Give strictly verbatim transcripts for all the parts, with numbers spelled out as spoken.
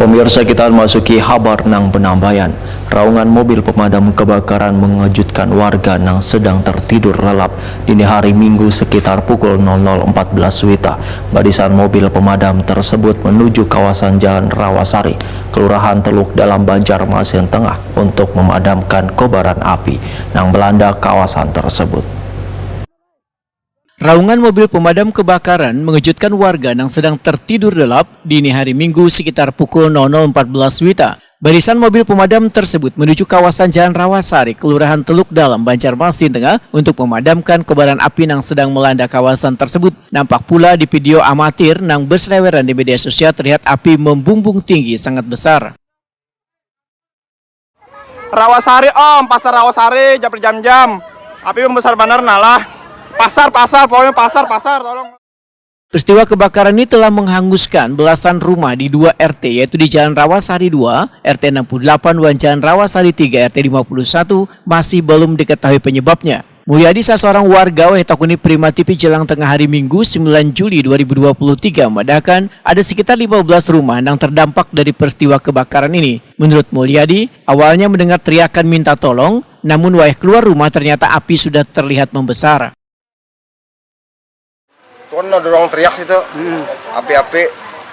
Pemirsa, kita masuki habar nang penambayan. Raungan mobil pemadam kebakaran mengejutkan warga nang sedang tertidur lelap dini hari Minggu sekitar pukul nol nol empat belas wita. Barisan mobil pemadam tersebut menuju kawasan Jalan Rawasari, Kelurahan Teluk Dalam, Banjarmasin Tengah, untuk memadamkan kobaran api nang melanda kawasan tersebut. Raungan mobil pemadam kebakaran mengejutkan warga nang sedang tertidur lelap dini hari Minggu sekitar pukul nol nol empat belas wita. Barisan mobil pemadam tersebut menuju kawasan Jalan Rawasari, Kelurahan Teluk Dalam, Banjarmasin Tengah, untuk memadamkan kobaran api nang sedang melanda kawasan tersebut. Nampak pula di video amatir nang berseleweran di media sosial, terlihat api membumbung tinggi sangat besar. Rawasari, Om, pasar Rawasari, jam berjam-jam. Api membesar banar, nalah. Pasar, pasar, pokoknya pasar, pasar, tolong. Peristiwa kebakaran ini telah menghanguskan belasan rumah di dua R T, yaitu di Jalan Rawasari dua, R T enam puluh delapan, wan Jalan Rawasari tiga, R T lima puluh satu, masih belum diketahui penyebabnya. Mulyadi, salah seorang warga, wayah takuni Prima T V jelang tengah hari Minggu, sembilan Juli dua ribu dua puluh tiga, madahkan ada sekitar lima belas rumah nang terdampak dari peristiwa kebakaran ini. Menurut Mulyadi, awalnya mendengar teriakan minta tolong, namun wayah keluar rumah ternyata api sudah terlihat membesar. Itu kan ada orang teriak situ, api-api,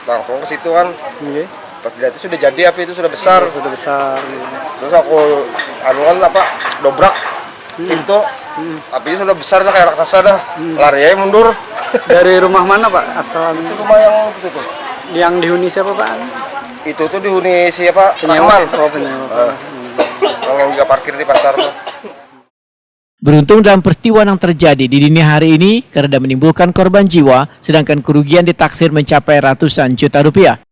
langsung ke situ kan. Nggih. Pas dilihat itu sudah jadi, api itu sudah besar. Sudah besar. Terus aku anu kan apa, dobrak pintu, apinya sudah besar dah, kayak raksasa dah. Lari aja mundur. Dari rumah mana, Pak? Asal Itu rumah yang itu tuh. Yang dihuni siapa, Pak? Itu tuh dihuni siapa? Rahman. Oh, penyewa. Orang yang juga parkir di pasar tuh. Beruntung dalam peristiwa yang terjadi di dini hari ini, karena menimbulkan korban jiwa, sedangkan kerugian ditaksir mencapai ratusan juta rupiah.